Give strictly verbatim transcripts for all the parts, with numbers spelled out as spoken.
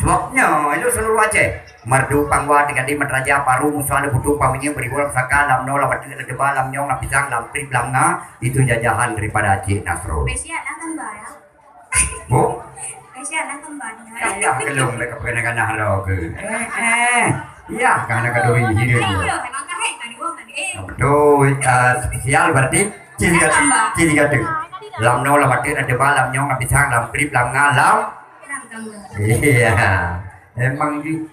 Sebab nyoe, itu seluruh Aceh. Merdu, Pangwa, Tingkadi, Metraja, Paru, Musa, Lebutu, Paminye, Beriwol, Saka, Lamno, Lamatik, Ladeba, Lamnyong, Lapisang, Lamprip, Lamnga, itu jajahan daripada Aceh Nasrul. Spesial lah gambar ya. Bu? Spesial lah gambar ni. Kan ya, gelung mereka pakai ganah-ganah lo ke. Eh, eh. Ya, kan ada kadori hidup. Ayo, emang kahai kan, gua kan, eh. Betul, eh, spesial berarti ciri kata, ciri kata. Lamno, Lamatik, Ladeba, Lamnyong, Lapisang, Lamprip, Lamnga, Lam. Lam gambar. Iya. Emang di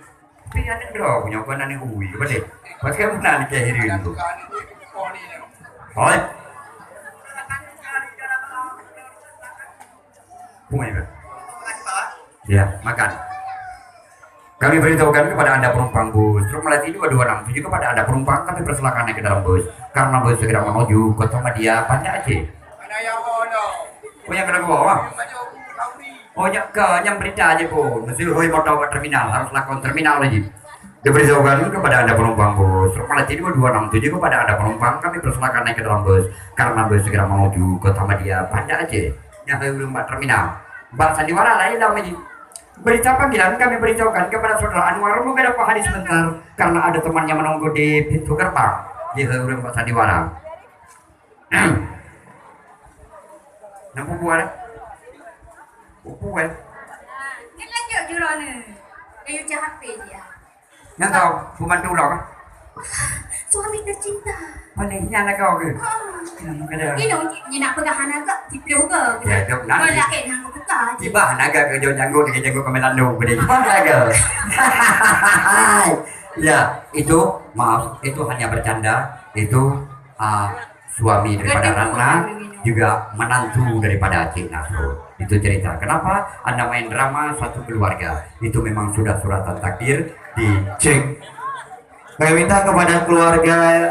Tapi aneuk droe nyoe kon aneuk ui, beutôi. Bagaimana ni kehirian tu? Hoi. Bunyi, Pak. Ya, makan. Kami beritahukan kepada Anda penumpang bus truk Melati dua dua enam tujuh, kepada Anda penumpang, kami persilakan naik ke dalam bus karena bus segera menuju Kota Madia, Banda Aceh. Oh, nyang kena gua, wah. Oh, nyang ke, nyang berita aja pun. Mesti hoi motor ke terminal, harus lakon terminal lagi. Diberitahukan kepada Anda penumpang bus truk Melati dua dua enam tujuh, kepada Anda penumpang, kami persilakan naik ke dalam bus karena bus segera menuju Kota Madia, Banda Aceh. Nyang hoi ureueng bak terminal. Bak sandiwara lain dah lagi. Berita panggilan kami beritahukan kepada Saudara Anwar, mungkin dapat hadir sebentar karena ada temannya menunggu di pintu gerbang. Jadi hoi ureueng bak sandiwara. Nyang pupu eh? Pupu eh? Nyan lanjut jurong ni. Kayu cah H P dia. Nyang kau pembantu ulang ah? Suami tercinta. Paling nyan lah kau ke? Ha. Kenapa kau dah? Ini nak pegang anak ke? Tipu ke? Ya, dok nak. Kau lain hang kau pegang. Tiba naga ke jauh janggut dengan janggut kami landu ke dia. Tiba naga. Ya, itu maaf, itu hanya bercanda. Itu ah, suami daripada Ratna, juga menantu daripada Cik Nasrul. Itu cerita. Kenapa anda main drama satu keluarga? Itu memang sudah suratan takdir dicek. Kami minta kepada keluarga